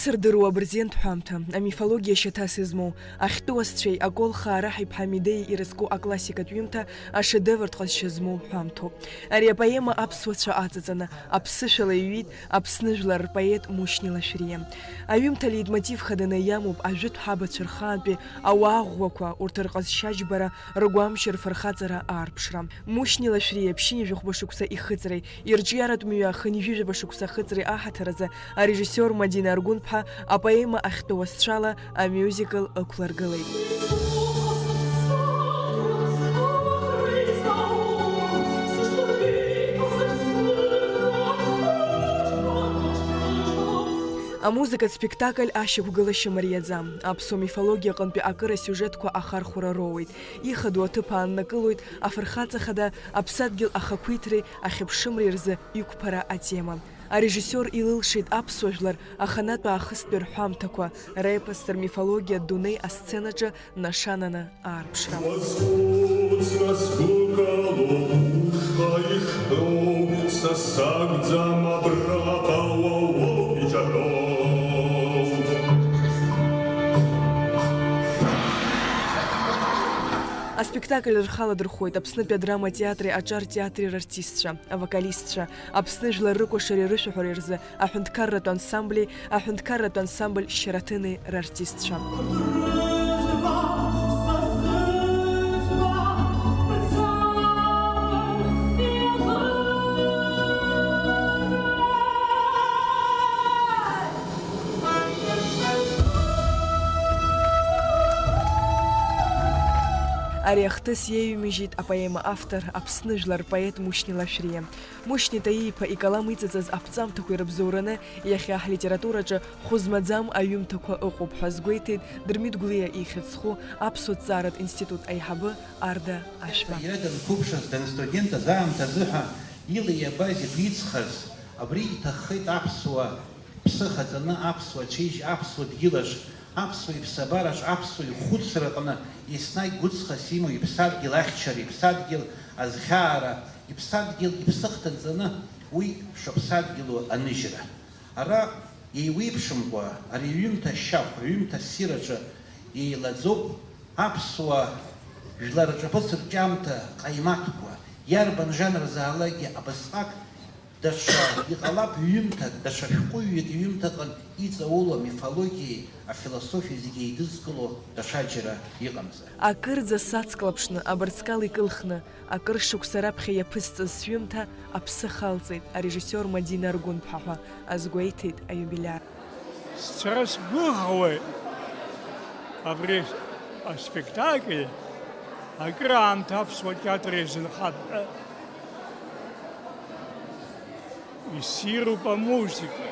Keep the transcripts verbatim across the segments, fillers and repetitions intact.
Сырдыруа абырзиантә ҳәамҭа, амифологиа шьаҭас измоу, ахьтәы уасцәеи аколхаа Раҳ иԥҳа Медеи ирызку аклассикатә ҩымҭа ашедевртә ҟазшьа змоу ҳәамҭоуп. Ари апоема аԥсуацәа аҵаҵаны, аԥсышәала иҩит Аԥсны жәлар рпоет Мушьни Лашәриа. Аҩымҭа леитмотив хаданы иамоуп ажәытә ҳабацәа рхаантәи ауаа ӷәӷәақәа, урҭ рҟазшьа џьбара, ргәамч, рфырхаҵара аарԥшра. Мушьни Лашәриа ԥшьынҩажәи хәба шықәса ихыҵреи, ирҿиаратә мҩа хынҩажәи жәаба шықәса ахыҵреи аҳаҭыр азы арежиссиор Мадина Аргәынԥҳа апоема ахьтәы уасцәала амюзикл ықәларгылеит. Амузыкатә спектакль ашьақәгылашьа мариаӡам. Аԥсуа мифологиа аҟынтәи акыр асиужетқәа ахархәара роуеит. Ихадоу аҭыԥ ааннакылоит афырхаҵа хада аԥсадгьыл ахақәиҭреи ахьыԥшымреи рзы иқәԥара атема. Арежиссиор илылшеит аԥсуа жәлар аханатә аахыстәи рҳәамҭақәа, репос, рмифологиатә дунеи асценаҿы нашананы аарԥшра. Уазхәыц, нас гәыкала ушҟа ихтәоу, са сакәӡам абраҟа уа уоуп иҿаҳәоу. Аспектакль рхала дырхәоит Аԥснытәи адрама театри аҿар театри рартистцәа, авокалистцәа, Аԥсны жәлар рыкәашареи рышәаҳәареи рзы аҳәынҭқарратә ансамбли аҳәынҭқарратә ансамбль Шьараҭыни рартистцәа. Ари ахҭыс иеиҩимыжьит апоема автор, Аԥсны жәлар рпоет Мушьни Лашәриа. Мушьни Таииԥа икалам иҵыҵыз аԥҵамҭақәа ирыбзоураны иахьа ҳлитератураҿы хәы змаӡам аҩымҭақәа ыҟоуп ҳәа азгәеиҭеит Дырмит Гәлиа ихьӡ зху аԥсуа ҭҵааратә институт аиҳабы Арда Ашәба. Иара данқәыԥшыз, данстудентыз аамҭазы ҳәа илеи абази гәиҵхаз, абри иҭаххеит аԥсуа ԥсы хаҵаны аԥсуа цәеижь аԥсуа дгьылаҿ, аԥсуа иԥсабараҿ, аԥсуа ихәыцраҟны еснагь гәыҵхас имоу иԥсадгьыл ахьчара, иԥсадгьыл азхьаара, иԥсадгьыл иԥсыхҭа нҵаны уи шаԥсадгьылу аныжьра. Ара еиуеиԥшымкәа, ари аҩымҭа ашьахә, аҩымҭа ссираҿы еилаӡоуп аԥсуа жәлар рҿаԥыцтә рҿиамҭа ҟаимаҭқәа, иарбан жанр азаалакгьы абасҟак. Даҽа, иҟалап ҩымҭак, даҽа шәҟәыҩҩык иҩымҭаҟны иҵаулоу амифологиеи афилософиеи зегьы еидызкыло даҽаџьара иҟамзар. Акырӡа сацклаԥшны, абырҵкал икылхны, акыр шықәса раԥхьа иаԥысҵаз сҩымҭа аԥсы халҵеит арежиссиор Мадина Аргәынԥҳа ҳәа азгәеиҭеит аиубилиар. Сара сгәыӷуеит абри аспектакль акыраамҭа аԥсуа театр иазынхап ҳәа. Иссируп амузыка,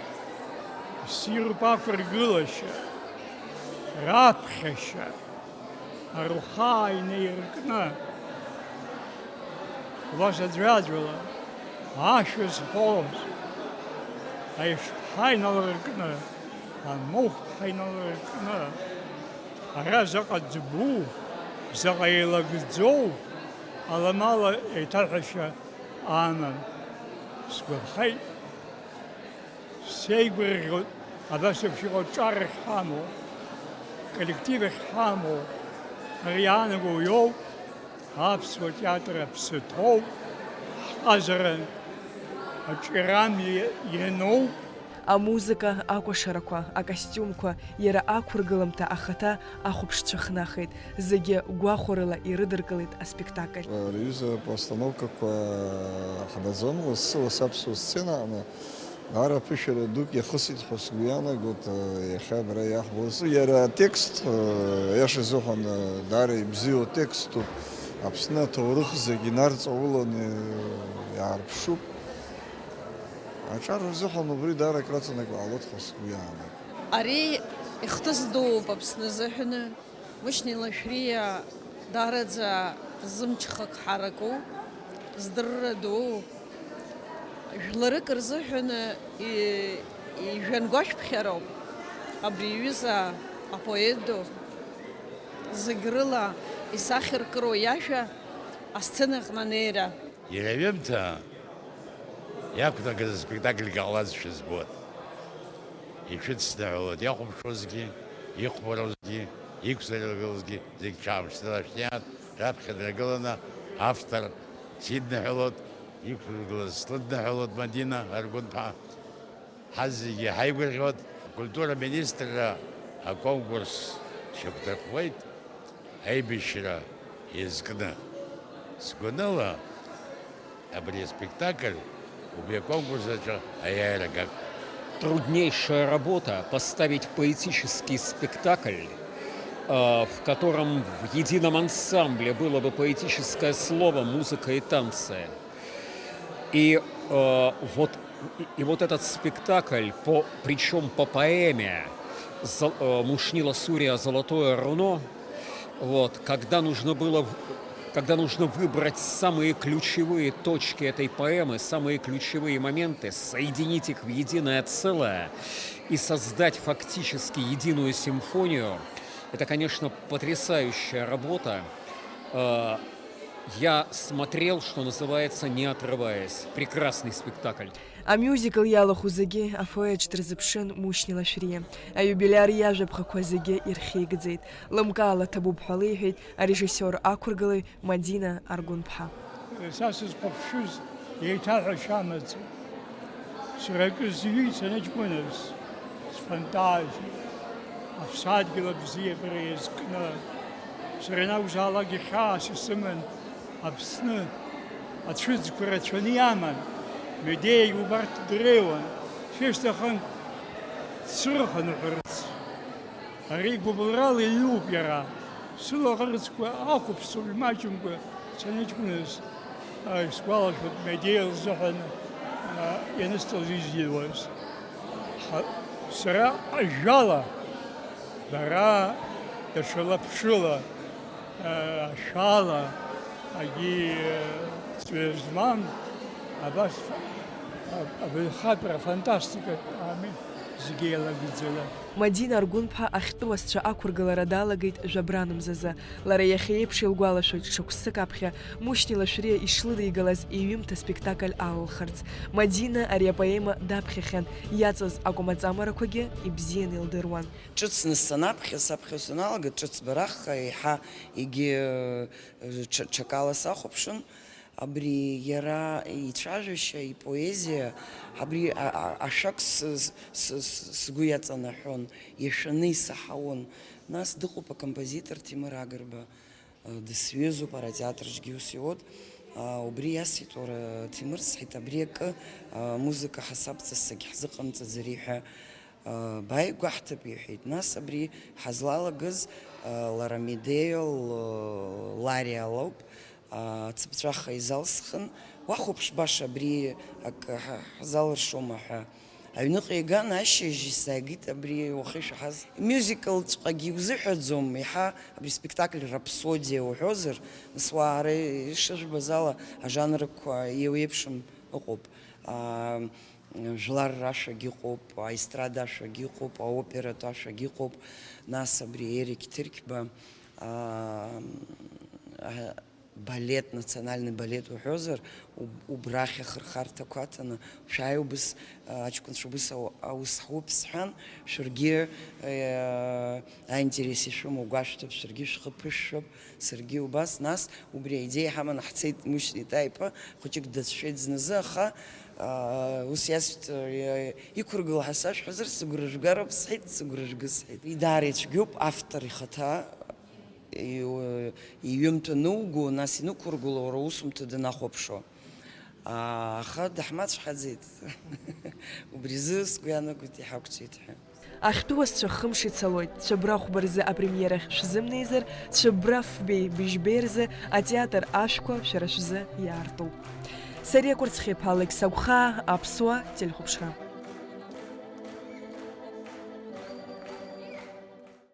иссируп ақәыргылашьа, раԥхьашьа, арухаа инеиркны, убас аӡәаӡәала ашәа зҳәоз аиԥшԥҳа иналыркны, амахәԥҳа иналыркны, ара заҟа ӡбу, заҟа еилагӡоу аламала еиҭаҳәашьа аман. Сгәаԥхеит, сеигәырӷьоит, абас еиԥш иҟоу ҿар ахьҳамоу, коллектив ахьҳамоу, ари иаанаго иоуп, аԥсуа театр аԥсы ҭоуп, ҳҟазара аҿиарами иануп. Амузыка, акәашарақәа, акостиумқәа, иара ақәыргыламҭа ахаҭа ахәаԥшцәа хнахит, зегьы гәахәарыла ирыдыркылеит аспектакль. Рҩыза апостановкақәа ҳбаӡом, лассы-лассы аԥсуа сцена аҟны даара аԥышәара дук иахысит ҳәа сгәы иаанагоит, иахьа абра иаҳбоз. Иара атекст, аиаша изыҳәан, даара ибзиоу текступ, Аԥсны аҭоурых зегь инарҵауланы иаарԥшуп. Аҿар рзыҳәан убри даара акраҵанакуа ҟалоит ҳәа сгәы иаанагоит. Ари ихҭыс дууп Аԥсны азыҳәаны. Мушьни Лашәриа даараӡа зымч хак ҳараку, здырра дуу. Жәларык рзыҳәаны и-, ижәҩангәашәԥхьароуп абри аҩыза апоет ду. Зегь рыла исахьаркыроу иажәа асценаҟны анеира. Иара иҩымҭа иақәнагаз аспектакльгьы ҟалазшәа збоит. Иҽыдсныҳәалоит иахәаԥшуазгьы, ихәмаруазгьы, иқәзыргылазгьы зегь ҽаамсҭала шәнеиаат, раԥхьа днаргыланы автор сидныҳәалоит, иқәзыргылаз слыдныҳәалоит Мадина Аргәынԥҳа. Ҳазегьы ҳаигәырӷьоит, акультура министрра аконкурс шьақәдырхуеит, аибашьра иазкны. Сгәаныла, абри аспектакль убри аконкурс аҿы аиааира гап. Труднейшая работа — поставить поэтический спектакль, э, в котором в едином ансамбле было бы поэтическое слово, музыка и танцы. И, э, вот, и, и вот этот спектакль, по, причём по поэме Зол-, э, Мушни Ласурия «Золотое руно», вот, когда нужно было в-, когда нужно выбрать самые ключевые точки этой поэмы, самые ключевые моменты, соединить их в единое целое и создать фактически единую симфонию, это, конечно, потрясающая работа. Э, я смотрел, что называется, не отрываясь. Прекрасный спектакль. Амюзикл иалахәу зегьы афоеаҿ дырзыԥшын Мушьни Лашәриа. Аиубилиар иажәаԥхақәа зегьы ирхьигӡеит. Лымкаала ҭабуп ҳәа леиҳәеит арежиссиор ақәыргылаҩ Мадина Аргәынԥҳа. Са сызхәаԥшыз еиҭаҳәашьа амаӡам. Сара акы зҩит санаҷкәыназ, сфантазиа, аԥсадгьыл абзиабара иазкны. Сара ианакәзаалак ихьаас исыман Аԥсны ацәыӡқәа рацәаны иаман, Медеиагь убарҭ дреиуан, шәышьҭахын дсырхынҳәырц. Ари гәыбылрала иҩуп иара. Сылаӷырӡқәа ақәыԥсоуп, имаҷымкәа саныҷкәыназ, а, исгәалашәоит, Медеиа лзыҳәан, а, ианысҵоз изиуаз. Ҳа-, сара ажәала, бара даҽа лаԥшыла, а, ашәала, агьи, а, ҵҩа змам, абас, а, абаҩхатәра, афантастикатә ами, зегьы еилагӡаны. Мадина Аргәынԥҳа ахьтәы уасцәа ақәыргылара далагеит жәабран мзазы. Лара иахьа еиԥш илгәалашәоит шықәсык аԥхьа Мушьни Лашәриа ишлыдигалаз иҩымҭа спектакль алылхырц. Мадина ари апоема даԥхьахьан, иаҵаз акәамаҵамарақәагьы ибзиан илдыруан. Ҿыцны санаԥхьа, саԥхьо саналага, ҿыц барахха, еиҳа егьи, э, ҽа-, ҽакала сахәаԥшын. Абри иара ицәажәашьа, ипоезиа, абри а-, а-, ашәак с-, с-, с-, сгәы иаҵанаҳәон, иашәаны исаҳауан. Нас дыҟоуп акомпозитор Ҭемыр Агрба, дысҩызоуп, ара атеатраҿгьы ус иуоуп. Убри иасҳәеит, уара, Ҭемыр, сҳәеит, абри акы, амузыка ҳасабҵас сагьҳзыҟамҵаӡари ҳәа. Бааигәаҳҭап, иҳәеит. Нас абри ҳазлалагаз, лара Медеиа, лариа лоуп, ацыԥҵәаха изалсхын, уахәаԥш, баша абри ак ҳа-, ҳзалыршома ҳәа. Аҩныҟа иган ашьыжь саагеит абри уахьышәаҳаз. Мюзиклҵәҟьагьы иузыҳәаӡом, еиҳа абри спектакль рапсодиа уҳәозар, нас уаа ара ишыжәбаз ала ажанрқәа еиуеиԥшым ыҟоуп. Аа, жәлар рашәагь ыҟоуп, аестрада ашәагь ыҟоуп, аоператә ашәагь ыҟоуп, нас абри Ерик Ҭырқьба, аа, а, балет, национальный балет уҳәозар, уб-, убрахь ахырхарҭақәа аҭаны, шәааи убыс, а, аҷкәынцәа убыс ау-, аус ҳуп сҳәан, шәаргьы, э, аинтерес ишәымоу гәашәҭап, шәаргьы шәхы ԥышәшәап, саргьы убас, нас убри аидеиа ҳаманы ҳцеит Мушьни Таипа, хәыҷык дацәшәеит зназы, аха, а, ус иасҳәт, э, иқәыргыл ҳәа сашәҳәозар, сыгәра жәгароуп сҳәеит, сыгәра жәгы сҳәеит. Уи даара ицәгьоуп, автор ихаҭа, иу-, иҩымҭа нуго, нас инықәыргыло уара усумҭа данахәаԥшуа. Аха даҳмацәҳаӡеит. Убри азы сгәы иаанагоит иҳақәҵәеит ҳәа. Ахьтәы уасцәа хымш ицалоит. Цәыббра хәба рзы апремиерахь шәзымнеизар, цәыббра фбеи быжьбеи рзы атеатр ашәқәа шәара шәзы иаартуп. Сариа Кәырцхиаԥа, Алекса Гәхаа, Аԥсуа телехәаԥшра.